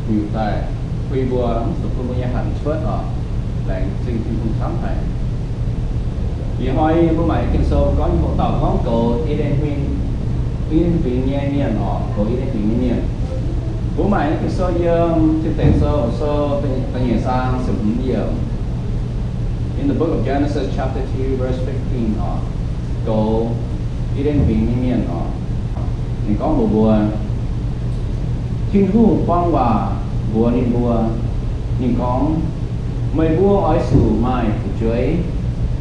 Liuz daaih bun mbuo mv zuqc bun mbuo nyei hanc cuotv oc. Laengz zingh Tin-Hungh camv haic. Ih hnoi mbuo mangc Ging-Sou gorngv nyei hoc dauh gorngv goux I^nden Huingx, I^nden Huingx nyei mienh oc, goux I^nden Huingx nyei mienh. Mbuo mangc Ging-Sou yiem Tin Deic Sou, Sou da'nyeic zaang ziepc hmz yiemc. In the book of Genesis chapter two verse fifteen oc, goux I^nden Huingx nyei mienh oc. Ninh gorngv mbuox mbuo, Tin-Hungh buang waac mbuox ninh mbuo, ninh gorngv, Meih mbuo oix zuqc maaih fu'jueiv,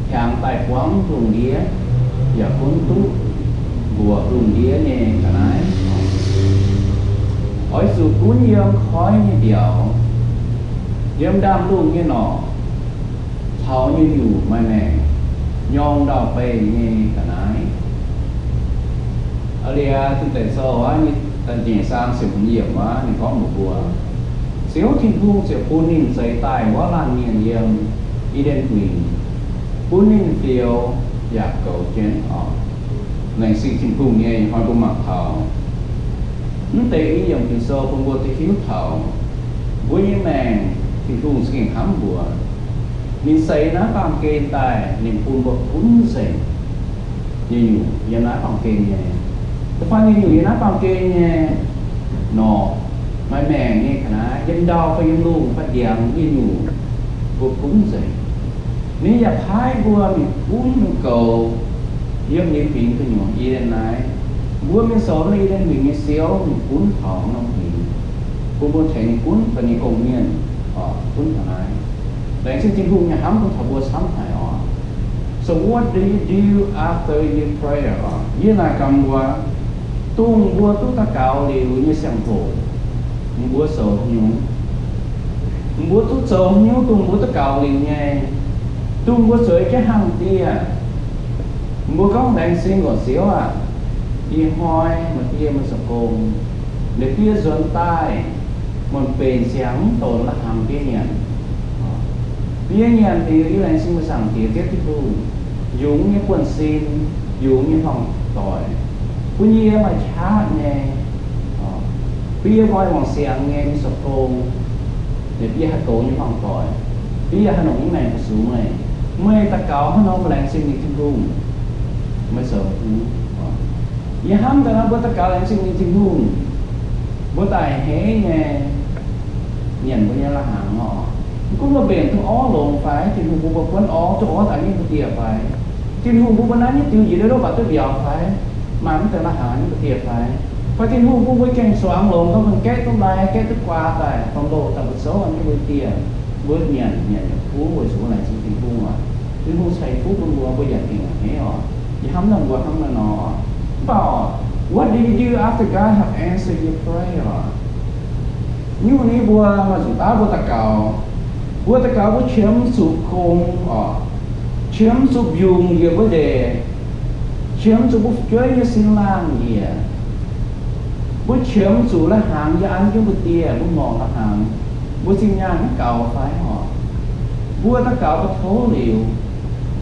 hiaangx daaih buangv lungh ndiev, yaac gunv duqv mbuoqc lungh ndiev nyei ga'naaiv. Oix zuqc gunv yiem koiv nyei mbiauz, yiem ndaamv-lungh nyei norqc, caux nyungc-nyungc maaih maengc nyorng ndau-beih nyei ga'naaiv. Aa, liuz Tin Deic Sou aqv, da'nyeic zaang ziepc hmz yiemc aqv, ninh gorngv mbuox mbuo, Ziouv Tin-Hungh ziouc bun ninh zeix daaih wuov laanh mienh yiem I^nden Huingx, bun ninh fioux yaac goux jienv oc. Laengz zingh Tin-Hungh nyei hnoi mbuo mangc taux mv deix i yiemc Ging-Sou bun mbuo duqv hiuv taux mbuo nyei maengc Tin-Hungh za'gengh hnamv mbuo. Ninh zeix naaiv baamh gen daaih, ninh bun mbuo gunv nzengc nyei nyungc yiem naaiv baamh gen nyei. Da'faanh nyei nyungc yiem naaiv baamh gen nyei norqc, maaih maengc nyei ga'naaiv, yiem ndau fai yiem lungh fai ndiangx nyei nyungc, mbuo gunv nzengc. Ninh yaac paaiv mbuo mingh gunv mingh goux yiem ninh fingx gu'nyuoz I^nden naaiv. Mbuo mingh zoux naaiv I^nden Huingx nyei siouv, mingh gunv taux norm huingx, bun mbuo tengx gunv daaih nyei gong-mienh, gunv taux naaiv. Laengz zingh Tin-Hungh nyei hnamv bun taux mbuo camv haic oc. So what do you do after you pray oc? Yie naaic gaax mbuo, dongh mbuo duqv daux gaux liuz nyei ziangh hoc, mbuo zoux haaix nyungc? Mbuo duqv zoux haaix nyungc dongh mbuo duqv gaux liuz nyei? Dongh mbuo zueiz jienv hnangv dieh, mbuo gorngv, Laengz zingh oc Ziouv aac, ih hnoi meih bieqc meih zoux gong, meih bieqc nzuonx daaih, meih benx ziangx mv donx la'hnaangx bieqc nyanc. Bieqc nyanc liuz yie laengz zingh meih Zaangc Diex Ziouv Tin-Hungh, yungz nyei buonv-sin, yungz nyei hmuangv-doic, bun yie maaih qaqv nyei, bun yie maaih wangc siangx nyei mingh zoux gong, bun yie haih goux nyei hmuangv-doic, bun yie haih longc nyei maengc fu-sux meih. Meih daux gaux hnangv nor, meih laengz zingh ninh Tin-Hungh, meih zoux hnyouv. Yie hnamv daaih nor, mbuo daux gaux laengz zingh ninh Tin-Hungh, mbuo daaih a'hneiv nyei nyanc mbuo nyei la'hnaangx oc. Mv gunv mbuo mbenc duqv orv longx fai, Tin-Hungh bun mbuo buonv orv, duqv orv daaih nyei mbu'ndiev fai, Tin-Hungh bun mbuo naaiv nyei diuh njiec ndortv baac duqv mbiauz fai, maaih mv deix la'hnaangx nyei mbu'ndiev fai, fai Tin-Hungh bun mbuo gaeng-suangx longx, gorngv mbuo gaeqv duqv lai, gaeqv duqv guaa daaih, fai loz daaih mbuo zouv nyei mbu'ndiev, mbuo nyanc, nyanc yaac kuv, weic zuqc mbuo laengz zingh Tin-Hungh oc. Tin-Hungh ceix fuqv bun mbuo, mbuo yaac gengh a'hneiv oc. Yie hnamv daaih mbuo hnangv naaiv nor. Mv baac, what do you do after God have answered your prayer oc? Nyungc nyei mbuo maaih nzunc daav mbuo daux gaux, mbuo daux gaux mbuo qiemx zuqc gong oc, qiemx zuqc mbiungc njiec mbuo ndeic, qiemx zuqc mbuo fu'jueiv nyei sin laangh njiec, mbuo qiemx zuqc la'hnaangx yie an jienv mbu'ndiev, mbuo ngorc la'hnaangx, mbuo zinh nyaanh mv gaux fai oc. Mbuo daux gaux mbuo tov liuz,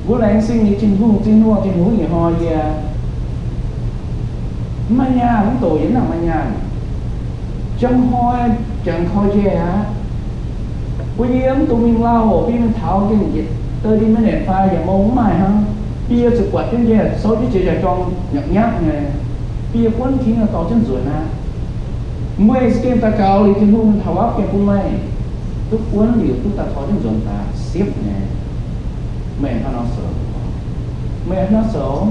mbuo laengz zingh nyei Tin-Hungh, Tin-Hungh, Tin-Hungh, ih hnoi yie mv maaih nyaanh, mv doqc yie mv nangc maaih nyaanh. Jangx hnoi jangx koi njaih aqv. Bun yie mv dungx mingh lauh, bun yie mingh taux gengh yietc thirty minutes fai yietc mong mv maaih hnangv. Bun yie zuqc buatc jienv njaih, souv jienv jiex yaac jorng nyaqv nyaqv nyei. Bun yie buonv tingx dorh jienv nzuonx aqv. Meih za'gengh daux gaux liuz Tin-Hungh taux wuov gengh bun meih duqv buonv liuz duqv daaih torh jienv nzuonx daaih siepv nyei. Meih hnangv nor zoux, meih hnangv nor zoux,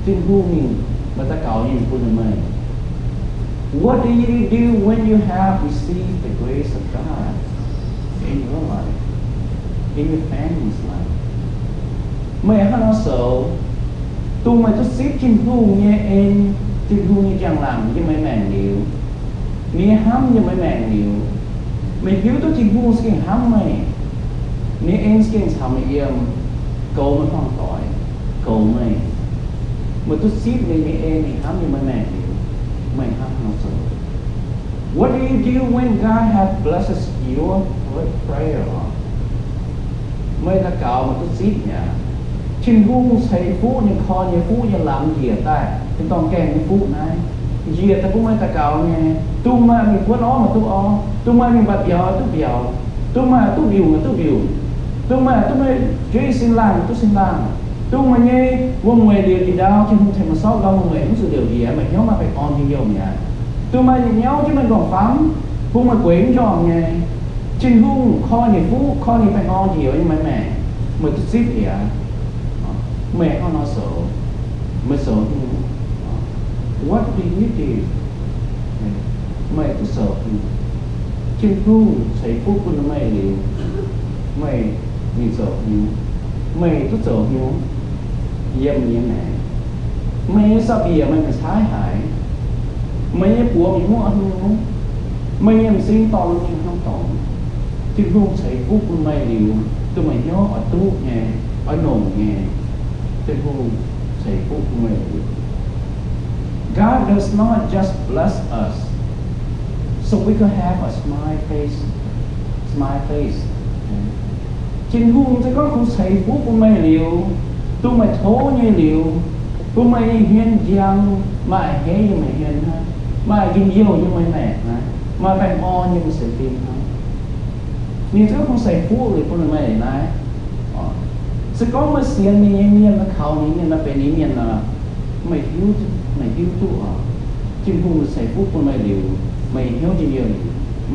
Tin-Hungh ninh, meih daux gaux ninh bun meih. What do you do when you have received the grace of God in your life, in your family's life? Meih hnangv nor zoux, dongh meih duqv zipv Tin-Hungh nyei en, Tin-Hungh nyei njang-laangc yiem meih maengc liuz, ninh hnamv yiem meih maengc liuz, meih hiuv duqv Tin-Hungh za'gengh hnamv meih, ninh en za'gengh caux meih yiem, goux meih hmuangv-doic, goux meih. Meih duqv zipv ninh nyei en, ninh hnamv yiem meih maengc liuz, meih hnangv haaix nor zoux? What do you do when God has blessed your prayer? Meih daux gaux meih duqv zipv mi'aqv. Tin-Hungh ceix fuqv ninh korv nyei fuqv nyei lamz njiec daaih, tin-dorngh gaengh nyei fuqv naaiv, njiec daaih bun meih daux gaux nyei, dongh meih mingh buonv orv meih duqv orv. Dongh meih mingh mbatc mbiauz duqv mbiauz, dongh meih duqv mbiungc duqv mbiungc, dongh meih duqv meih jueiv sin laangh duqv sin laangh, dongh meih nyei wuom-mueic liuz ndie-ndaauv Tin-Hungh tengx meih sortv ndau wuom-mueic mv zuqc liouc ndiev, meih hnyouv maaih baengh orn njien-youh mi'aqv. Dongh meih nyauv jienv meih m'nqorngv-famv, bun meih gueix mv njormh nyei, Tin-Hungh koi ninh fuqv, koi ninh baengh orn njoux nyei meih maengc, meih duqv zipv liuz, meih hnangv nor zoux, meih zoux hnyouv, what do you do? Meih duqv zoux hnyouv. Tin-Hungh ceix fuqv bun meih liuz, meih mingh zoux hnyouv. Meih duqv zoux hnyouv yiem nyei maengc. Meih nyei sau-mbiec meih mingh caaiv haiz, meih nyei buoz mingh muoqv haaix nyungc, meih nyei m'zing dorh mingh haaix nyungc dorngx. Tin-Hungh ceix fuqv bun meih liuz, dongh meih hnyouv oix duqv nyei, oix nongc nyei, Tin-Hungh ceix fuqv bun meih liuz. God does not just bless us so we could have a smile face, smile face. Tin-Hungh se gorngv kungx ceix fuqv bun meih liuz, dongh meih tov nyei liuz, bun meih nyei hmien njang, maaih a'hneiv yiem meih hmien hnangv, maaih njien-youh yiem meih maengc hnangv, maaih baengh orn yiem meih sienx fim hnangv. Ninh se gorngv kungx ceix fuqv liuz bun meih naaiv. Se gorngv meih sienx ninh nyei mienh, meih kaux ninh nyei mienh, meih benx ninh nyei mienh nor, meih hiuv, meih hiuv duqv oc, Tin-Hungh ceix fuqv bun meih liuz, meih hnyouv njien-youh,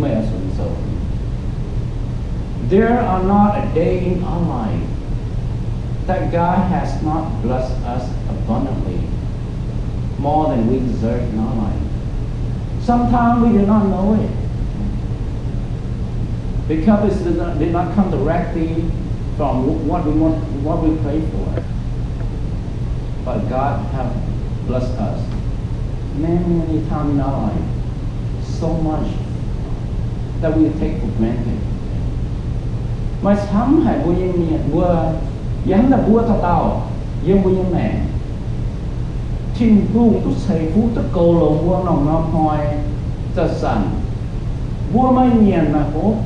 meih oix zuqc zoux. There are not a day in our life that God has not blessed us abundantly, more than we deserve in our life. Sometimes we do not know it because it did not, did not come directly from what we want, what we pray for. But God have blessed us many, many times in our life, so much that we take for granted. Maaih camv haic mbuo nyei mienh, mbuo, yaac hnangv naaic mbuo dauh dauh yiem mbuo nyei maengc, Tin-Hungh duqv ceix fuqv duqv goux longx mbuo norm-norm hnoi, zanc-zanc mbuo maaih nyanc maaih hopv.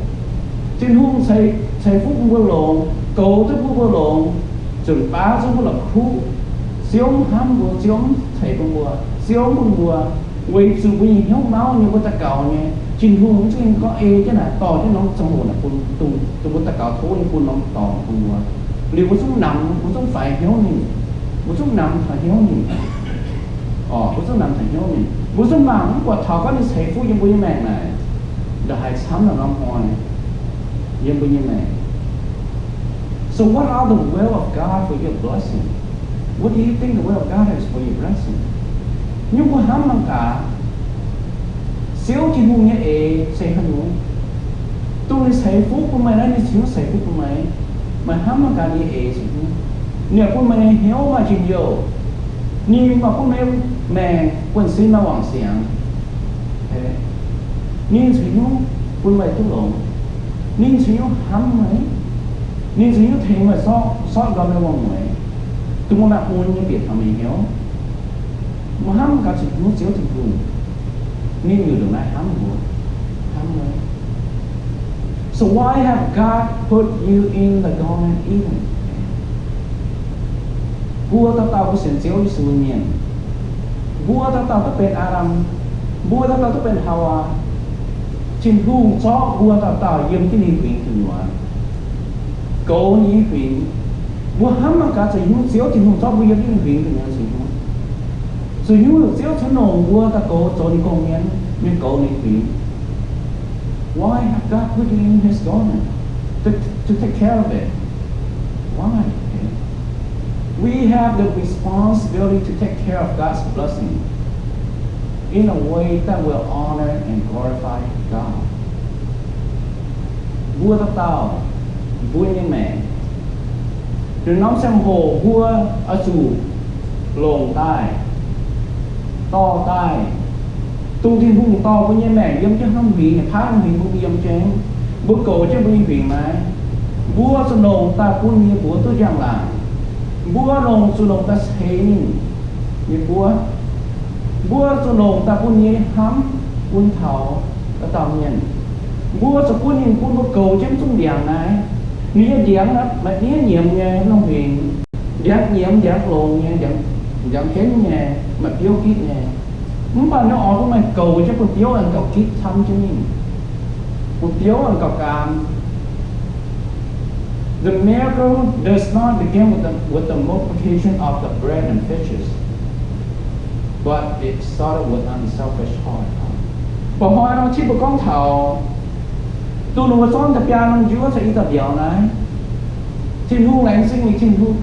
Tin-Hungh ceix, ceix fuqv bun mbuo longx, goux duqv bun mbuo longx, zunc baav zungv mbuo la'kuqv. Ziouv mv hnamv mbuo, Ziouv mv ceix bun mbuo, Ziouv mv bun mbuo, weic zuqc mbuo nyei hnyouv mauv nyei, mbuo daux gaux nyei, Tin-Hungh mv zungv gorngv ei jienv naaic dorh jienv norm ziangh hoc naaic bun, dongh mbuo daux gaux tov ninh bun norm dorngx bun mbuo. Liuz mbuo zungv namx, mbuo zungv faix hnyouv ninh, mbuo zungv namx taux hnyouv ninh. Orqc, mbuo zungv namx taux hnyouv ninh, mbuo zungv mangc mv buatc taux gorngv ninh ceix fuqv yiem mbuo nyei maengc naaic, ndongc haaix camv naaic norm hnoi yiem mbuo nyei maengc. So what are the will of God for your blessing? What do you think the will of God is for your blessing? Nyungc mbuo hnamv mangc gaax, Ziouv Tin-Hungh nyei eix se haaix nyungc? Dongh ninh ceix fuqv bun meih naaiv, ninh ceix fuqv bun meih, meih hnamv mangc gaax ninh nyei eix se haaix nyungc? Ninh bun meih nyei hnyouv maaih njien-youh. Ninh maaih bun meih maengc buonv-sin maaih wangc siangx. Ninh ceix hnyouv bun meih duqv longx. Ninh ceix hnyouv hnamv meih. Ninh ceix hnyouv tengx meih sortv, sortv ndorm meih wuom-mueic, dongh meih maaih mun nyei bieqc taux meih hnyouv. Mbuo hnamv gaax ceix hnyouv Ziouv Tin-Hungh, ninh nyungc ndongc naaiv hnamv mbuo, hnamv meih. So why have God put you in the Garden of Eden? Mbuo dauh dauh mbuo sienx Ziouv Yesu nyei mienh, mbuo dauh dauh duqv benx Aa^ndam, mbuo dauh dauh duqv benx Haawaa. Tin-Hungh zorqv mbuo dauh dauh yiem jienv ninh huingx gu'nyuoz, goux ninh nyei huingx. Mbuo hnamv mangc gaax ceix hnyouv Ziouv Tin-Hungh zorqv mbuo yiem jienv ninh huingx gu'nyuoz ceix hnyouv. Ceix hnyouv Ziouv cingx longc mbuo daaih goux, zoux ninh gong-mienh, mienh goux ninh huingx. Why have God put you in His garden to, to take care of it? Why? We have the responsibility to take care of God's blessing in a way that will honor and glorify God. Mbuo dauh dauh, mbuo nyei maengc, ninh norm ziangh hoc mbuo oix zuqc longc daaih, dorh daaih, dongh Tin-Hungh dorh mbuo nyei maengc yiem jienv haaix norm huingx, paaiv norm huingx mbuo yiem jienv, mbuo goux jienv mbuo nyei huingx naaiv, mbuo zuqc longc daaih bun ninh nyei mbuox duqv njang-laangc. Mbuo longc, zuqc longc daaih ceix ninh nyei buov. Mbuo zuqc longc daaih bun ninh nyei hnamv bun taux dauh dauh mienh. Mbuo zuqc bun ninh bun mbuo goux jienv zungv ndiangx naaiv. Ninh nyei ndiangx maaih diev nyiemz nyei norm huingx, ndiangx nyiemz, ndiangx longx nyei, ndiangx henv nyei, maaih biouv gitv nyei. Mv baac ninh oix bun meih goux jienv bun biouv aengx gauh gitv camv jienv mingh. Mbuo biouv gauh gaam. The miracle does not begin with the, with the multiplication of the bread and fishes, but it started with unselfish heart. Mba'hnoi nor, tengx mbuo gorngv taux dongh ninh mbuo zorqv deix biaa norm njuov caux i dauh mbiauz naaiv, Tin-Hungh laengz zingh ninh, Tin-Hungh,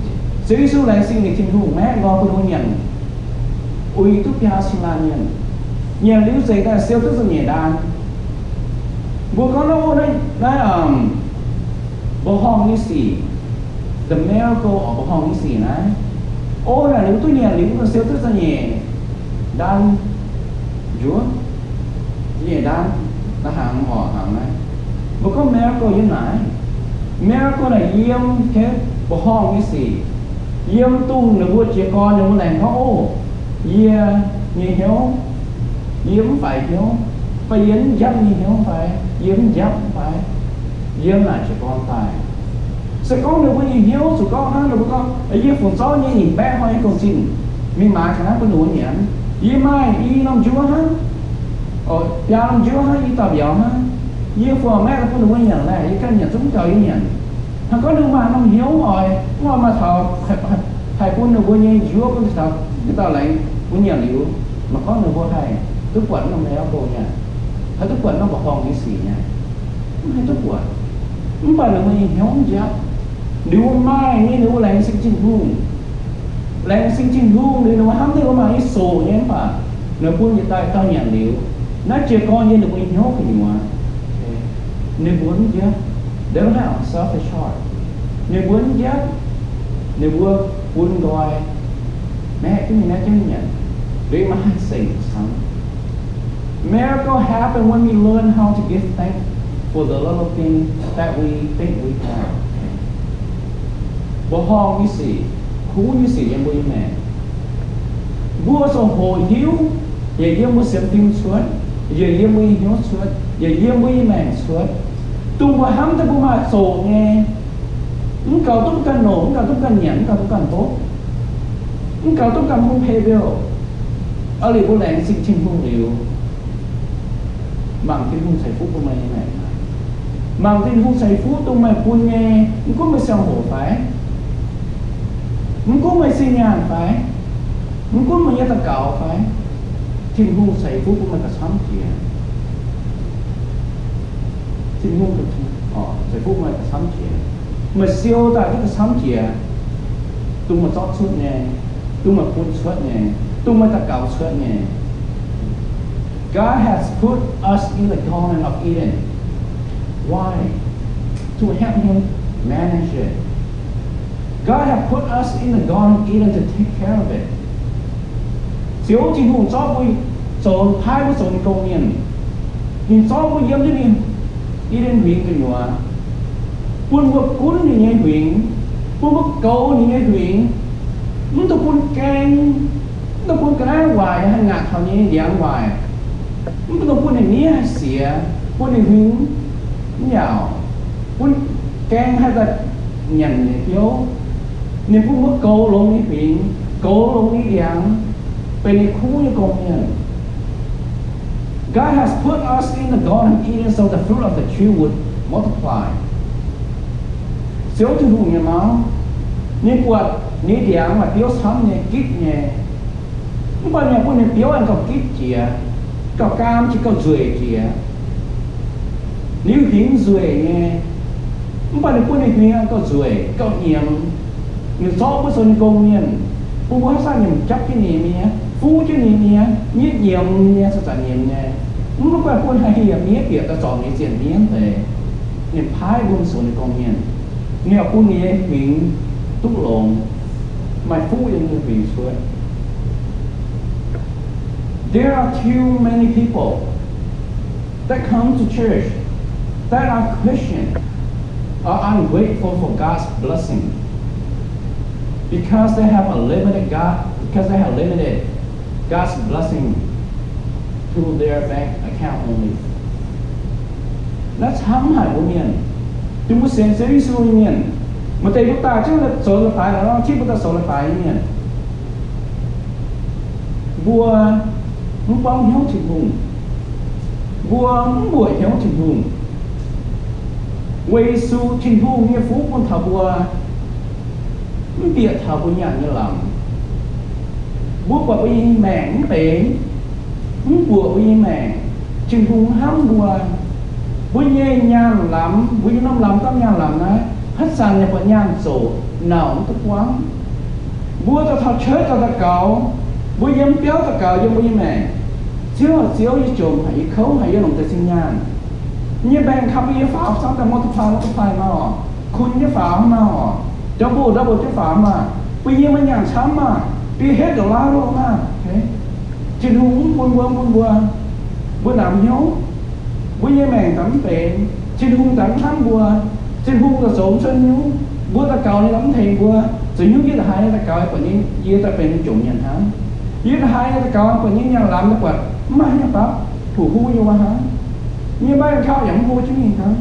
Ziouv Yesu laengz zingh ninh, Tin-Hungh maeqv nqoi bun ninh mbuo nyanc, uix duqv biaa cin laanh mienh. Nyanc liuz nzengc daaih siou duqv za'nyeic ndaan. Mbuo gorngv naaiv, naaiv, naaiv, mbuoqc horngh nyei sic, the miracle of mbuoqc horngh nyei sic naaiv, o, naaic ninh mbuo duqv nyanc liuz, mbuo siou duqv za'nyeic ndaan njuov, za'nyeic ndaan, naaiv hnaangx, orqc, hnaangx naaiv. Mbuo gorngv miracle yiem naaic. Miracle naaic yiem, okay, mbuoqc horngh nyei sic, yiem dongh ninh mbuo jiez gorn ninh mbuo laengz gorngv, o, yie nyei hnyouv, yie mv faix hnyouv, fai yie mv njapv nyei hnyouv fai yie mv njapv fai, yiem naaic jiez gorn daaih. Se gorngv ninh mbuo nyei hnyouv zuqc gorngv hnangv ninh mbuo gorngv, yie fungc zorqv nyei nyic baeqv hnoi nyei gong-zinh mingh maaiz ga'naaiv bun ninh mbuo nyanc. Yie maaih i norm njuov hnangv, biaa norm njuov hnangv, i dauh mbiauz hnangv. Yie fungc maeqv bun ninh mbuo nyanc laeh, yie ganh nyanc zungv gauh yie nyanc. Hnangv gorngv ninh mbuo maaih norm hnyouv oix, mv oix maaih taux haih bun ninh mbuo nyei njuov bun taux dauh laengz bun nyanc liuz, maiv gorngv ninh mbuo haih duqv buatc norm miracle nyei, haih duqv buatc norm mbuoqc horngh nyei sic nyei. Mv haih duqv buatc. Mv baac ninh mbuo nyei hnyouv mv njapv. Ninh mbuo maaih nyei, ninh mbuo laengz zingh Tin-Hungh. Laengz zingh Tin-Hungh liuz, ninh mbuo hnamv deix mbuo maaih nyei soqc nyei, mv baac ninh bun yietc dauh dauh nyanc liuz, naaiv jiez gorn nyei ninh mbuo nyei hnyouv gu'nyuoz, ninh mbuo mv njapv. They don't have a selfish heart. Ninh mbuo mv njapv. Ninh mbuo bun nqoi, maeqv jienv mingh, maeqv jienv mingh nyanc, liuz maiv haih seng camv. Miracle happen when we learn how to give thanks for the little thing that we think we have. Mbuoqc horngh nyei sic, kuv nyei sic yiem mbuo nyei maengc. Mbuo ziouc hoqc hiuv, yaac yiem mbuo sienx fim cuotv, yaac yiem mbuo nyei hnyouv cuotv, yaac yiem mbuo nyei maengc cuotv, dongh mbuo hnamv daaih mbuo maaih zoqc nyei, mv gaux duqv mv ganh nongc, mv gaux duqv mv ganh nyanc, mv gaux duqv mv ganh hopv, mv gaux duqv mv ganh hungh pei mbiouh, aa, liuz mbuo laengz zingh Tin-Hungh liuz, mangc Tin-Hungh ceix fuqv bun meih nyei maengc. Mangc Tin-Hungh ceix fuqv dongh meih bun nyei, mv gunv meih ziangh hoc fai, mv gunv meih zinh nyaanh fai, mv gunv meih nyei daux gaux fai, Tin-Hungh ceix fuqv bun meih gauh camv jiex. Tin-Hungh ceix fuqv bun meih gauh camv jiex. Meih siou daaih duqv gauh camv jiex, dongh meih zorqv cuotv nyei, dongh meih bun cuotv nyei, dongh meih daux gaux cuotv nyei. God has put us in the Garden of Eden. Why? To help him manage it. God has put us in the Garden of Eden to take care of it. Ziouv Tin-Hungh zorqv mbuo zoux, paaiv mbuo zoux ninh gong-mienh. Ninh zorqv mbuo yiem jienv ninh I^nden Huingx gu'nyuoz, bun mbuo gunv ninh nyei huingx, bun mbuo goux ninh nyei huingx, mv dungx bun gaeng, mv dungx bun ga'naaiv waaic haih ngaatc taux ninh nyei ndiangx waaic, mv dungx bun ninh miev haih siex, bun ninh huingx mv yaauc, bun gaeng haih daaih nyanc ninh biouv. Ninh bun mbuo goux longx nyei huingx, goux longx nyei ndiangx, benx ninh kuv nyei gong-mienh. God has put us in the Garden of Eden so the fruit of the tree would multiply. Ziouv Tin-Hungh nyei mauv, ninh buatc ninh ndiangx maaih biouv camv nyei, gitv nyei. Mv baac ninh bun ninh biouv aengx gauh gitv jiex, gauh gaam jiex, gauh nzueic jiex. Ninh huingx nzueic nyei, mv baac ninh bun ninh huingx aengx gauh nzueic, gauh nyiemz. Ninh zorqv mbuo zoux ninh gong-mienh, bun mbuo haaix zanc nyiemc japv jienv ninh nyei miev, fuqv jienv ninh nyei miev, nyiemc ninh nyei, zanc-zanc nyiemc nyei. Mv baac bun haih hieh miev bieqc daaih zorc ninh nyei zienh miev deix. Ninh paaiv mbuo zoux ninh gong-mienh. Ninh yaac bun ninh nyei huingx duqv longx, maaih fuqv yiem ninh huingx cuotv. There are too many people that come to church, that are Christian, are ungrateful for God's blessing because they have a limited God, because they have limited God's blessing to their bank account only. Naaiv camv haic mbuo mienh, dongh mbuo sienx Ziouv Yesu nyei mienh, maaih deix mbuo daaih jienv zoux leiz-baaix lorqc, tiv mbuo daaih zoux leiz-baaix nyei mienh, mbuo mv gorngv hnyouv Tin-Hungh. Mbuo mv mbuoqc hnyouv Tin-Hungh. Weic zuqc Tin-Hungh nyei fuqv bun taux mbuo, mv bieqc taux mbuo nyaanh nyei lamz. Mbuo buatc mbuo nyei maengc mv benx, mv buoqc mbuo nyei maengc, Tin-Hungh hnamv mbuo. Mbuo nyei nyaanh lamz, mbuo nyei norm lamz, domh nyaanh lamz naaiv, haaix zanc yaac buatc nyaanh zoqc, nauc mv duqv buangv. Mbuo daaih taux church daaih daux gaux, mbuo yiem biauv daux gaux yiem mbuo nyei maengc, Ziouv, Ziouv, yie jomc haic, yie kouv haic, yie longc deix zinh nyaanh. Yie nyei bank account, yie faaux camv daaih multiply, multiply maah oc. Kunh jienv faaux maah oc. Double, double jienv faaux maah. Bun yie maaih nyaanh camv maah. Bun yie hetv ndongc laauv loh maah. Tin-Hungh mv bun mbuo, mv bun mbuo. Mbuo namx hnyouv, mbuo nyei maengc daaih mv benx, Tin-Hungh daaih mv hnamv mbuo, Tin-Hungh daaih zoux mv cuotv hnyouv, mbuo daux gaux ninh daaih mv tengx mbuo. Zoux hnyouv yie daaih haiz nyei daux gaux buatc nyei, yie daaih benx jomc mienh hnangv. Yie daaih haiz nyei daux gaux buatc nyei nyaanh lamz daaih buatc mv maaih hnyouv bapv, hu hu nyei wuov hnangv. Yie nyei bank account yaac mv hu jienv mingh hnangv.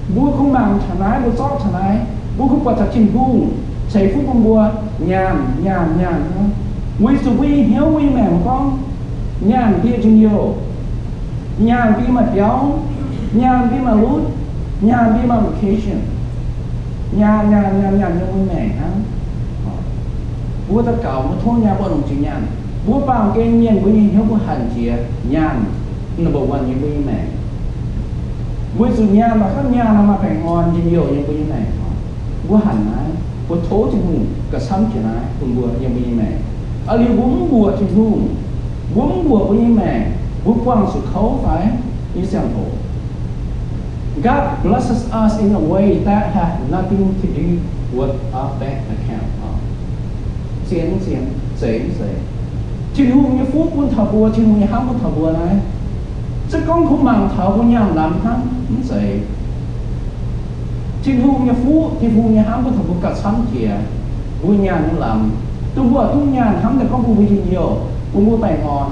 Mbuo kungx mangc taux naaiv, mbuo zorqv taux naaiv, mbuo kungx buatc taux Tin-Hungh ceix fuqv bun mbuo nyaanh, nyaanh, nyaanh hnangv. Weic zuqc mbuo nyei hnyouv, mbuo nyei maengc gorngv, nyaanh bun yie njien-youh, nyaanh bun yie maaih biauv, nyaanh bun yie maaih lutv, nyaanh bun yie maaih vacation, nyaanh, nyaanh, nyaanh, nyaanh yiem mbuo nyei maengc hnangv. Mbuo daux gaux, mbuo tov nyaanh, mbuo longc jiex nyaanh. Mbuo baamh gen mienh, mbuo nyei hnyouv mbuo hanc jiex nyaanh, number one yiem mbuo nyei maengc. Weic zuqc nyaanh, maaih gorngv nyaanh nor maaih baengh orn njien-youh yiem mbuo nyei maengc. Mbuo hanc naaiv, mbuo tov Tin-Hungh gauh camv jiex naaiv bun mbuo yiem mbuo nyei maengc. Aa liuz mbuo mv mbuoqc Tin-Hungh, mbuo mv mbuoqc mbuo nyei maengc, mbuo buangh zuqc kouv fai nyei ziangh hoc, God blesses us in a way that have nothing to do with our bank account. Zien mv zien, zeiz mv zeiz? Tin-Hungh nyei fuqv bun taux mbuo, Tin-Hungh nyei hnamv bun taux mbuo naaiv, se gorngv kungx mangc taux mbuo nyaanh lamz hnangv, mv zeiz. Tin-Hungh nyei fuqv, Tin-Hungh nyei hnamv bun taux mbuo gauh camv jiex mbuo nyaanh nyei lamz. Dongh mbuo duqv nyaanh hnamv daaih gorngv bun mbuo njien-youh, bun mbuo baengh orn.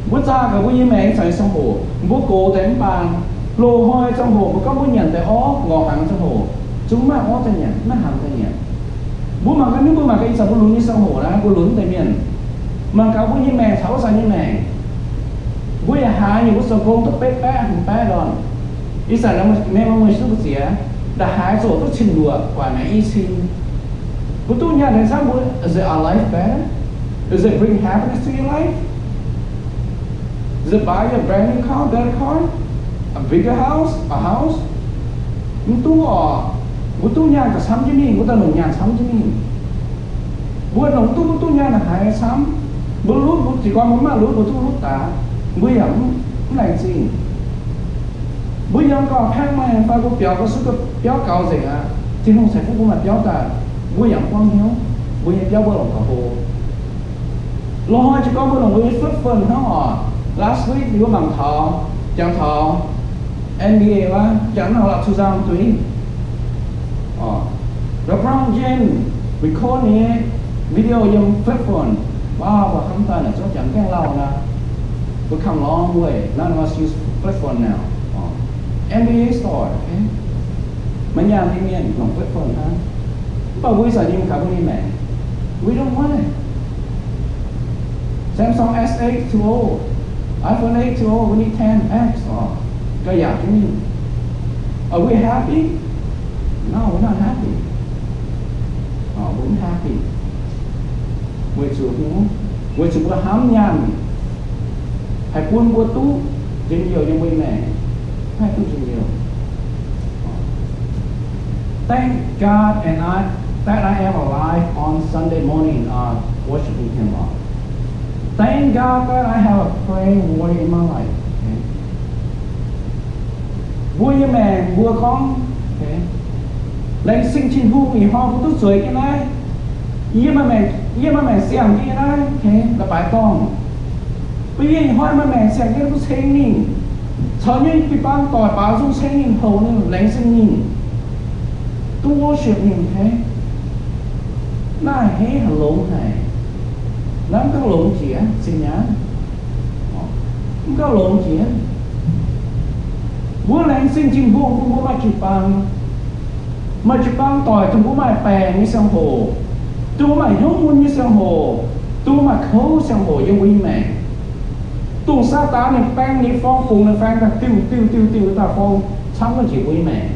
Mbuo zaah gaax mbuo nyei maengc ih zanc nyei ziangh hoc, mbuo gox deix mv baan, loz-hnoi ziangh hoc mbuo gorngv mbuo nyanc deix orv, ngorc hnaangx ziangh hoc, zungv maiv orv daaih nyanc, maiv hnaangx daaih nyanc. Mbuo mangc gaax, mbuo mangc gaax ih zanc mbuo lunx nyei ziangh hoc naaiv, mbuo lunx deix mienh, mangc gaax mbuo nyei maengc caux wuov zanc nyei maengc. Mbuo yaac haiz nyei mbuo zoux gong duqv betv baeqv hmz baeqv ndorn. Ih zanc mengh mbuo mueiz duqv mbu'ziex, ndongc haaix zoux duqv cin-mbuoqc, guangc maengc i cin. Mbuo duqv nyaanh deix camv mbuo, is it our life better? Is it bring happiness to your life? Is it buy you a brand new car, better car, a bigger house, a house? Mv duqv oc. Mbuo duqv nyaanh gauh camv jienv mingh, mbuo daaih longc nyaanh camv jienv mingh. Mbuo longc duqv, mbuo duqv nyaanh haiz camv. Mbuo lutv, mbuo jiez gorn mbuo mv maaih lutv, mbuo duqv lutv daaih, mbuo yaac mv, mv laengz zingh. Mbuo yiem gauh paengv maaih fai mbuo biaux gauh suqv, biauv gaux nzengc aqv, Tin-Hungh ceix fuqv mbuo maaih biauv daaih, mbuo yaac mv buangv hnyouv. Mbuo nyei biauv mbuo longc gauh hlo. Loz-hnoi jiez gorn mbuo longc mbuo nyei flip phone hnangv oc. Last week mbuo mangc taux, jangx taux N B A wuov, jangx nor la'tuh nzang duiv. LeBron James record ninh nyei video yiem flip phone. Wow, mbuo hnamv daaih naaic zungv jangx gaengh lauh nor. Mbuo come a long way. None of us use flip phone now. N B A star, okay? Maaih nyaanh nyei mienh longc flip phone hnangv. Mv baac mbuo ih zanc nyei mienh gaax mbuo nyei maengc, we don't want it. Samsung S eight too old. iPhone eight too old. We need ten X oc. Gauh yaac jienv mingh. Are we happy? No, we're not happy. Mbuo mv happy. Weic zuqc, weic zuqc mbuo hnamv nyaanh haih bun mbuo duqv njien-youh yiem mbuo nyei maengc, haih duqv njien-youh. Thank God and I, that I am alive on Sunday morning, uh, worshiping Him, uh. Thank God that I have a praying warrior in my life. Okay? Mbuo nyei maengc mbuo gorngv, okay, laengz zingh Tin-Hungh ih hnoi mbuo duqv zueiz jienv naaiv. Yie maaih maengc, yie maaih maengc siang jienv naaiv, okay, la'baaix dorngh. Mbuo yie ih hnoi maaih maengc siang jienv duqv ceng ninh, caux nyei jiu-baang doic baaux nzung ceng ninh, houc ninh, laengz zingh ninh, duqv worship ninh, okay. Naaiv a'hneiv haih longx haic. Naaiv mv gauh longx jiex, zinh nyaanh. Mv gauh longx jiex. Mbuo laengz zingh Tin-Hungh bun mbuo maaih jiu-baang, maaih jiu-baang doic dongh mbuo maaih baengc nyei ziangh hoc, dongh mbuo maaih hnyouv mun nyei ziangh hoc, dongh mbuo maaih kouv ziangh hoc yiem mbuo nyei maengc. Dongh Saadaan ninh baeng ninh nyei forng, bungx ninh nyei forng daaih diuh diuh diuh diuh daaih forng camv njiec mbuo nyei maengc.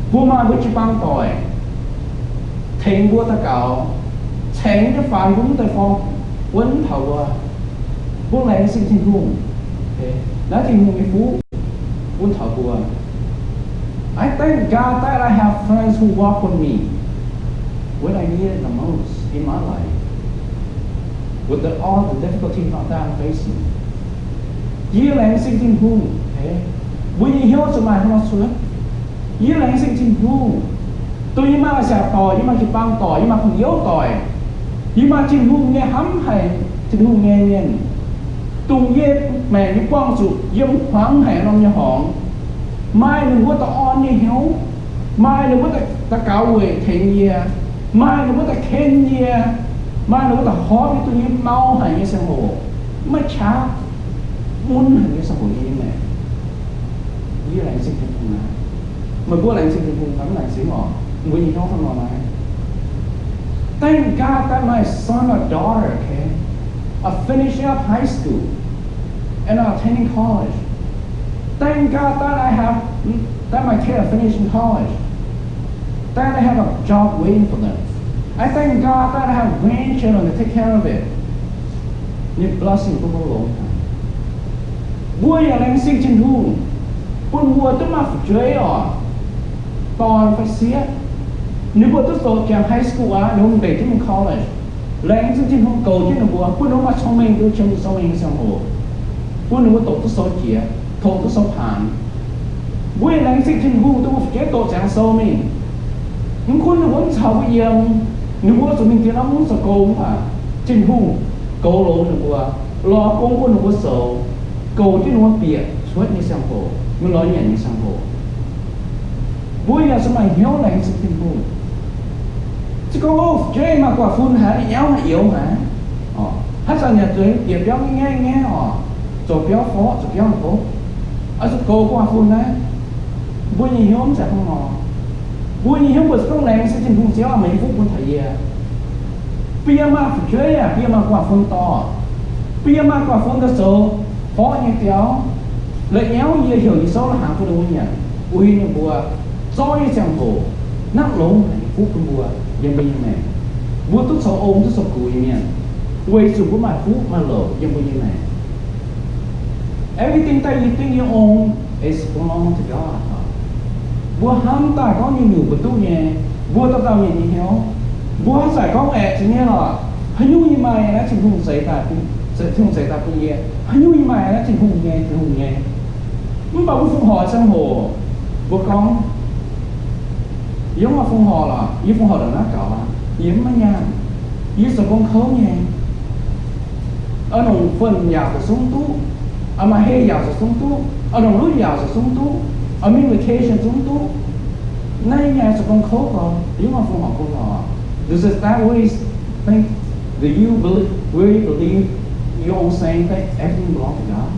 Mbuo maaih mbuo jiu-baang doic tengx mbuo daux gaux, cengx jienv faanx mbuo mv deix forng, wuonv taux mbuo. Mbuo laengz zingh Tin-Hungh. Naaiv Tin-Hungh nyei fuqv wuonv taux mbuo. I thank God that I have friends who walk with me when I need it the most in my life, with the, all the difficulty that I'm facing. Yie laengz zingh Tin-Hungh, mbuo nyei hnyouv zuqc maaih hnangv nor cuotv. Yie laengz zingh Tin-Hungh, dongh yie maaih la'siaauc doic, yie maaih jiu-baang doic, yie maaih gorx-youz doic, yie maaih Tin-Hungh nyei hnamv haic, Tin-Hungh nyei mienh, dongh yie maengc nyei buangh zuqc yiem hmuangx haic norm nyei horngz, maaih ninh mbuo da'orn nyei hnyouv, maaih ninh mbuo daux gaux weic tengx yie, maaih ninh mbuo da'ken yie, maaih ninh mbuo da'horpc yie, dongh yie mau haic nyei ziangh hoc, maiv qaqv, mun haic nyei ziangh hoc yie nyei maengc. Yie laengz zingh Tin-Hungh naaiv. Meih mbuo laengz zingh Tin-Hungh fai mv laengz zingh oc? Mbuo nyei hnyouv hnangv nor naaiv. Thank God that my son or daughter, okay, are finishing up high school and are attending college. Thank God that I have, that my kids are finishing college, that I have a job waiting for them. I thank God that I have grandchildren to take care of it. Ninh blessing bun mbuo longx haic. Mbuo yaac laengz zingh Tin-Hungh bun mbuo duqv maaih fu'jueiv oc, dorn fai sieqv, ninh mbuo duqv zoux jangx high school aqv, ninh mbuo mv deix jienv mingh college. Laengz zingh Tin-Hungh goux jienv ninh mbuo, bun ninh mbuo maaih cong-mengh duqv qiemx zuqc cong-mengh nyei ziangh hoc, bun ninh mbuo doqc duqv sou jiex, tongx duqv sou paanx. Mbuo yaac laengz zingh Tin-Hungh dongh mbuo fu'jueiv doqc ziangx sou mingh. Mv gunv ninh mbuo mv caux mbuo yiem, ninh mbuo zuqc mingh diex norm mungv zoux gong mv baac Tin-Hungh goux longx ninh mbuo, lorz gong bun ninh mbuo zoux, goux jienv ninh mbuo bieqc cuotv nyei ziangh hoc, mingh lorz nyanc nyei ziangh hoc. Mbuo yaac zuqc maaih hnyouv laengz zingh Tin-Hungh. Se gorngv fu'jueiv maaih gu'nguaaz-fun haic, nyauv haic, youx haic, haaix zanc yaac zuqc bieqc biauv ngaeqv ngaeqv oc, zoux biauv forqv, zoux biauv haic gorngv, oix zuqc goux gu'nguaaz-fun naaiv. Mbuo nyei hnyouv mv zeiz hnangv nor. Mbuo nyei hnyouv mbuo se gorngv laengz zingh Tin-Hungh, Ziouv aah, meih nyei fuqv bun taux yie. Bun yie maaih fu'jueiv yaac bun yie maaih gu'nguaaz-fun dorh. Bun yie maaih gu'nguaaz-fun daaih zoux forqv nyei biauv, la'nyauv yie heuc yie souv la'hnaangx bun ninh mbuo nyanc, uix ninh mbuo zorqv nyei ziangh hoc, naaiv longx haic nyei fuqv bun mbuo yiem mbuo nyei maengc. Mbuo duqv zoux ong duqv zoux gux nyei mienh, weic zuqc mbuo maaih fuqv maaih louc yiem mbuo nyei maengc. Everything that you think you own is belong to God. Mbuo hnamv daaih gorngv nyungc-nyungc mbuo duqv nyei, mbuo dauh dauh mienh nyei hnyouv. Mbuo haaix zanc gorngv aeqv, zeiz nyei lorqc, haaix nyungc yie maaih naaiv Tin-Hungh zeix daaih, Tin-Hungh zeix daaih bun yie, haaix nyungc yie maaih naaiv Tin-Hungh nyei, Tin-Hungh nyei. Mv baac mbuo fongc horc ziangh hoc, mbuo gorngv, yie mv fongc horc lorqc, yie fongc horc ndongc naaiv gaux aqv, yie mv maaih nyaanh, yie zoux gong kouv nyei. A'hnongc fun yaauc zoux sung duqv, a'maah hei yaauc zoux sung duqv, a'hnongc lutv yaauc zoux sung duqv, a'mingh vacation zungv duqv. Naaiv nyei zoux gong kouv gorx, yie mv fongc horc bun lorqc. Does that really think, do you believe, really believe your own saying that everything belongs to God?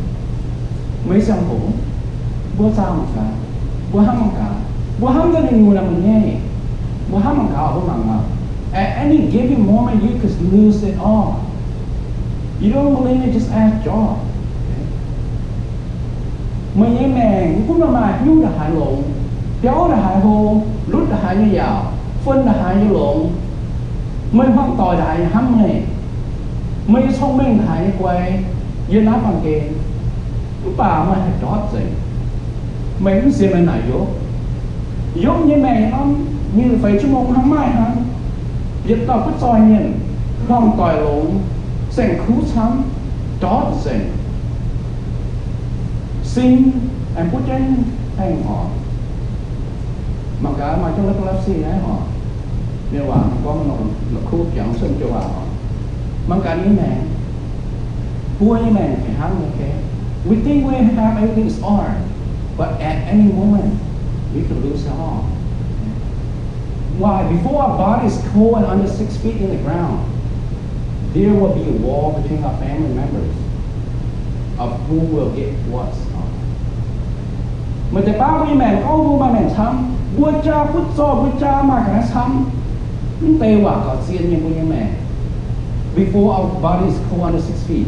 Meih ziangh hoc, mbuo zaah mangc gaax, mbuo hnamv mangc gaax, mbuo hnamv daaih ninh nyungc naaic maiv nyei, mbuo hnamv mangc gaax, mbuo mangc gaax. At any given moment, you could lose it all. You don't believe me? Just ask Job. Meih nyei maengc mv gunv maaih haaix nyungc ndongc haaix longx, biauv ndongc haaix hlo, lutv ndongc haaix nyei yaauc, fun ndongc haaix nyei longx, meih hmuangv doic ndongc haaix nyei hnamv meih, meih nyei cong-mengh ndongc haaix nyei guai, yiem naaiv baamh gen, mv baac meih haih ndortv nzengc. Meih mv sienx meih naaic Yopv. Yopv nyei maengc norm nyic feix juov mong hnangv maaih hnangv. Yietc dauh butv zoih mienh, hmuangv doic longx, saeng-kuv camv, ndortv nzengc. Sin aengx butv jienv haengh oc. Mangc gaax maaih jienv leprosy naaiv oc. Mienh waac gorngv la'kuqv jangx cuotv joux waac oc. Mangc gaax nyei maengc, mbuo nyei maengc fih hnangv, okay? We think we have everything is ours, but at any moment, we could lose it all. Why? Before our body is cold and under six feet in the ground, there will be a war between our family members of who will get what. Meih deix baav mbuo nyei maengc, gorngv mbuo maaih maengc camv, mbuo jaa butv zoih, mbuo jaa maaih ga'naaiv camv, mv deix waac gauh zien nyei mbuo nyei maengc. Before our body is cold under six feet,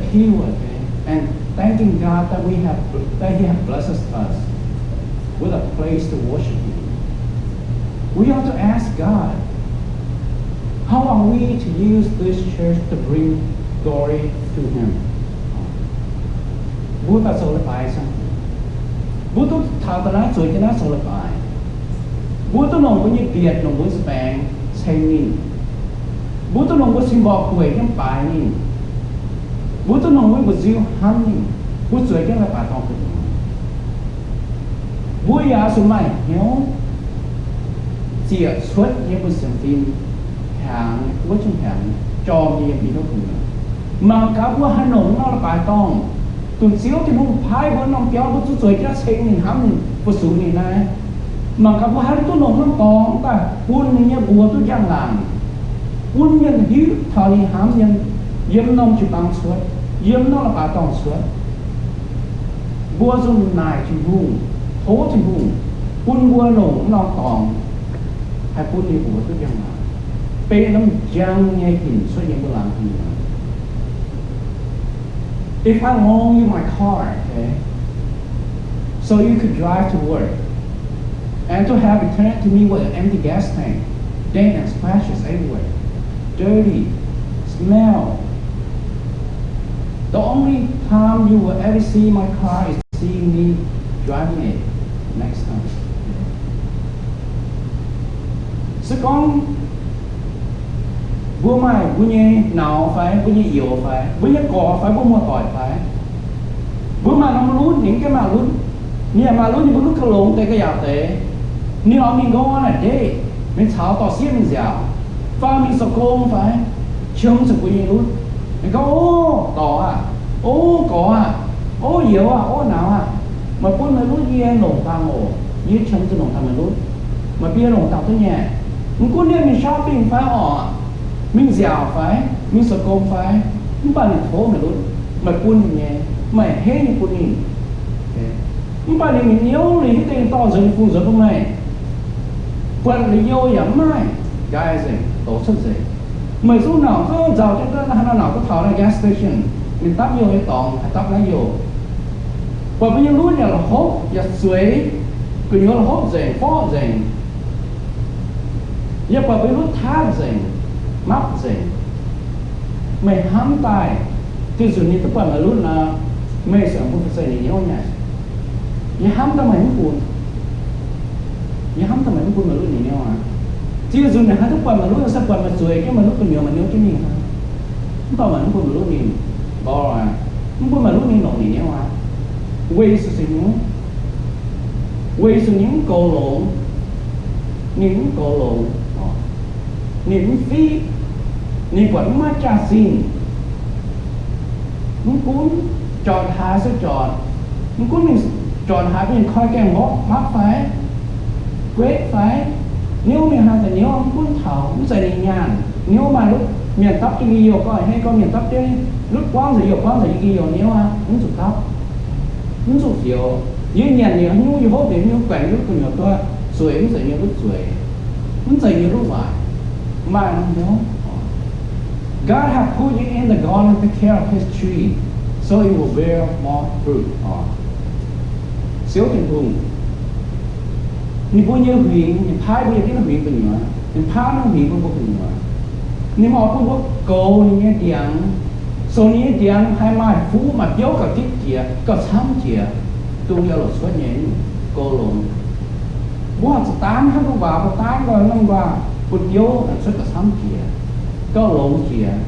He have blessed us with a place to worship Him. We have to ask God, how are we to use this church to bring glory to Him? Mbuo daaih zoux leiz-baaix, mbuo duqv taux daaih naaiv zueiz jienv naaiv zoux leiz-baaix. Mbuo duqv longc mbuo nyei mbietc, longc mbuo nyei baengc ceng ninh. Mbuo duqv longc mbuo sin mborqc gueic jienv baaix ninh. Mbuo duqv longc mbuo nyei mba'nziu hnamv ninh. Mbuo zueiz jienv leiz-baaix dorngh gu'nyuoz. Mbuo yaac zuqc maaih hnyouv ziec cuotv yiem mbuo sienx fim hnyangx, wuov zungv hnyangx jorm yiem i hnyouv gu'nyuoz. Mangc gaax mbuo haaix nongc nor leiz-baaix dorngh. Dongh Ziouv Tin-Hungh paaiv mbuo norm biauv, mbuo zuqc zueiz jienv ceng ninh, hnamv ninh, fu-sux ninh naaiv. Mangc gaax mbuo haaix nor duqv longc norm dorngx daaih bun ninh nyei mbuox duqv njang-laangc, bun mienh hiuv taux ninh hnamv mienh yiem norm jiu-baang cuotv, yiem norm leiz-baaix dorngh cuotv. Mbuo zuqc naaic Tin-Hungh, tov Tin-Hungh bun mbuo longc norm dorngx haih bun ninh mbuox duqv njang-laangc, beiv norm njang nyei hinc cuotv yiem mbuo laangz hingh. If I loan you my car, okay, so you could drive to work, and to have it turned to me with an empty gas tank, dent and scratches everywhere, dirty, smell. The only time you will ever see my car is seeing me driving it next time. Se gorngv mbuo maaih mbuo nyei nauz fai mbuo nyei youz fai mbuo nyei gorx fai mbuo muoz-doic fai mbuo maaih norm lutv, ninh mv gaengh maaih lutv, ninh yaac maaih lutv, ninh mbuo lutv gauh longx deix gauh yaauc deix, ninh oix mingh nqoi naaic ndeic, mingh caux dorh sieqv mingh nziaauc, fai mingh zoux gong fai, qiemx zuqc mbuo nyei lutv. Ninh gorngv, Ov, dorc aah! Ov, gorx aah! Ov, youz aah! Ov, nauz aah! Meih bun meih lutv yie longc dangh oc. Yie qiemx zuqc longc dangh meih lutv. Meih bun yie longc dangh duqv nyei. Mv gunv ninh mingh shopping fai orqc, mingh nziaauc fai, mingh zoux gong fai, mv baac ninh tov meih lutv, meih bun ninh nyei, meih henv nyei bun ninh. Mv baac ninh, ninh niouv liuz hitv deix dorh nzuonx nyei fungx nzuonx bun meih. Buatc liuz youh yaac mv maaih, nqaai nzengc, douz cuotv nzengc. Meih zungv nauc zungv nzauh jienv duqv, haaix nor nauc duqv taux naaiv gas station, ninh dapv youh nyei dorngx haih dapv naaiv youh. Buatc mbuo nyei lutv yaac la'hopv yaac zueiz, gu'nyuoz la'hopv nzengc, forv nzengc. Yaac buatc mbuo nyei lutv taatv nzengc, mapv nzengc. Meih hnamv daaih, diuh nzunc ninh duqv buatc meih lutv nor, meih sienx bun fu'zeiv ninh niouv nyei. Yie hnamv daaih meih mv bun. Yie hnamv daaih meih mv bun meih lutv ninh niouv aqv. Diuh nzunc ninh haih duqv buatc meih lutv, se buatc meih zueiz jienv meih lutv gu'nyuoz meih niouv jienv mingh hnangv. Mv baac meih mv bun meih lutv ninh, borrow aqv, mv bun meih lutv ninh longc ninh niouv aqv. Weic zuqc se nyungc, weic zuqc ninh mv goux longx, ninh mv goux longx, ninh mv fiqv, ninh buatc mv maaih jaax-zinh. Mv gunv jorc haaix se jorc, mv gunv mingh jorc haaix, mingh koi gaengh mborqv mapv fai, gueiv fai, niouv mingh haaix daaih niouv, mv gunv taux, mv zeiz ninh nyaanh. Niouv maaih lutv mienh dapv jienv nyei youh, gorngv hei gorngv mienh dapv jienv lutv buangv nzengc, youh buangv nzengc, yie nyei youh niouv aqv, mv zuqc dapv, mv zuqc fioux. Yie nyanc nyei haaix nyungc, yie hopv nyei haaix nyungc, guaengx yie lutv gu'nyuoz duqv zueiz, mv zeiz yie lutv zueiz, mv zeiz yie lutv waaic, maaih norm hnyouv. God have put you in the garden to take care of his tree, so it will bear more fruit. Ziouv Tin-Hungh, ninh mbuo nyei huingx, ninh paaiv mbuo yiem naaiv huingx gu'nyuoz, ninh paaiv naaiv huingx bun mbuo gu'nyuoz. Ninh oix bun mbuo goux ninh nyei ndiangx, so ninh nyei ndiangx haih maaih fuqv maaih biouv gauh gitv jiex, gauh camv jiex, dongh yaac longc cuotv nyei goux longx. Mbuo zuqc daanv hnangv mbuo waac, mbuo daanv gauh norm waac bun biouv cuotv gauh camv jiex, gauh longx jiex.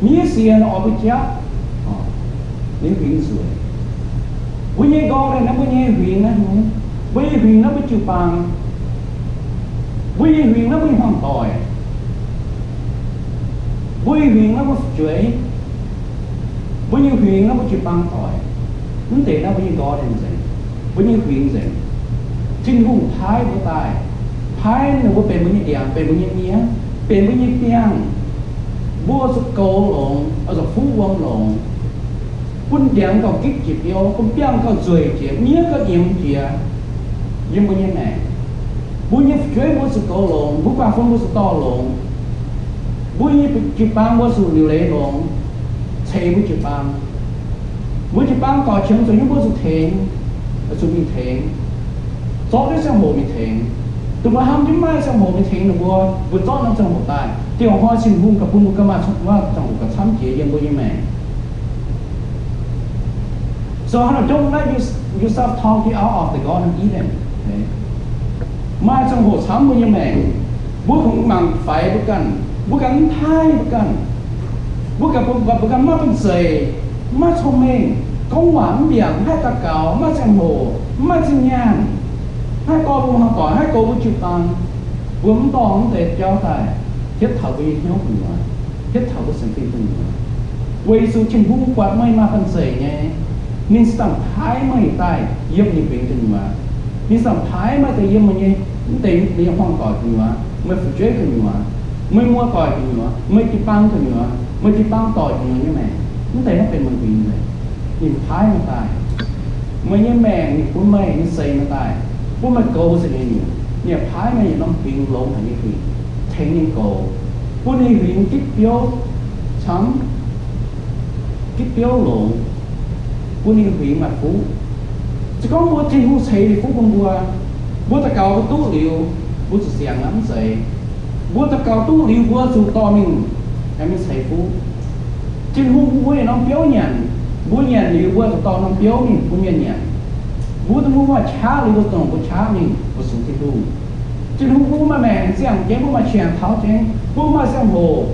Miev siex oix mbuo japv, ninh huingx nzueic. Mbuo nyei nqorngv naaiv, mbuo nyei huingx naaiv, mbuo nyei huingx naaiv mbuo jiu-baang, mbuo nyei huingx naaiv mbuo nyei hmuangv-doic, mbuo nyei huingx naaiv mbuo fu'jueiv, mbuo nyei huingx naaiv mbuo jiu-baang doic. Mv deix naaiv mbuo nyei nqorngv naaiv nzengc, mbuo nyei huingx nzengc. Tin-Hungh paaiv mbuo daaih, paaiv ninh mbuo benx mbuo nyei ndiangx, benx mbuo nyei miev, benx mbuo nyei biangh. Mbuo zuqc goux longx, zuqc fuqv wuom longx, bun ndiangx gauh gitv jiex biouv, bun biangh gauh nzueic jiex, miev gauh nyiemz jiex yiem mbuo nyei maengc. Mbuo nyei fu'jueiv mbuo zuqc goux longx, mbuo guaax fun mbuo zuqc dorh longx, mbuo nyei jiu-baang mbuo zuqc liuc leiz longx, ceix mbuo jiu-baang. Mbuo jiu-baang doic qiemx zuqc nyungc mbuo zuqc tengx, zuqc mingh tengx, zorqv jienv ziangh hoc mingh tengx. Dongh mbuo hnamv jienv maiv maaih ziangh hoc mingh tengx ninh mbuo, mbuo zorqv norm ziangh hoc daaih. Dieh hnoi Tin-Hungh gauh bun mbuo gauh maaih ziangh hoc gauh camv jiex yiem mbuo nyei maengc. So don't let yourself talk you out of the Garden of Eden. Maaih ziangh hoc camv mbuo nyei maengc, mbuo kungx mangc faix mbuo ganh, mbuo ganh mv taaih mbuo ganh, mbuo ganh mbuo ganh maiv bun zeic, maiv cong-mengh, gorngv waac mv mbiaangc, maiv daux gaux, maiv ziangh hoc, maiv zinh nyaanh, maiv dorh mbuo hmuangv doic, maiv goux mbuo jiu-baang. Mbuo mv dorh mv deix jauv daaih hietv taux mbuo nyei hnyouv gu'nyuoz, hietv taux mbuo sienx fim gu'nyuoz. Weic zuqc Tin-Hungh buatc meih maaih banh zeic nyei, ninh ziouc paaiv meih daaih yiem ninh fingx gu'nyuoz. Ninh ziouc paaiv meih daaih yiem meih nyei, mv deix meih nyei hmuangx-doic gu'nyuoz, meih fu'jueiv gu'nyuoz, meih muoz-doic gu'nyuoz, meih jiu-baang gu'nyuoz, meih jiu-baang doic gu'nyuoz nyei maengc. Mv deix naaiv benx meih fingx nzengc. Ninh paaiv meih daaih. Meih nyei maengc ninh bun meih, ninh seix meih daaih, bun meih goux za'gengh nyungc. Ninh paaiv meih yietc norm fingx longx haic nyei huingx, tengx ninh goux, bun ninh huingx gitv biouv camv, gitv biouv longx, bun ninh huingx maaih fuqv. Se gorngv mbuo Tin-Hungh ceix fuqv bun mbuo, mbuo daux gaux mbuo duqv liuz, mbuo zuqc siangx aqv, mv zeiz. Mbuo daux gaux duqv liuz, mbuo zuqc dorh mingh, mingh ceix fuqv. Tin-Hungh bun mbuo yietc norm biouv nyanc, mbuo nyanc liuz mbuo zuqc dorh norm biouv mingh bun mienh nyanc. Mbuo dongh mbuo maaih qaqv liuz mbuo dongh mbuo qaqv mingh fu-sux Tin-Hungh. Tin-Hungh bun mbuo maaih maengc ziangh jienv, mbuo maaih qangx taux jienv, mbuo maaih ziangh hoc,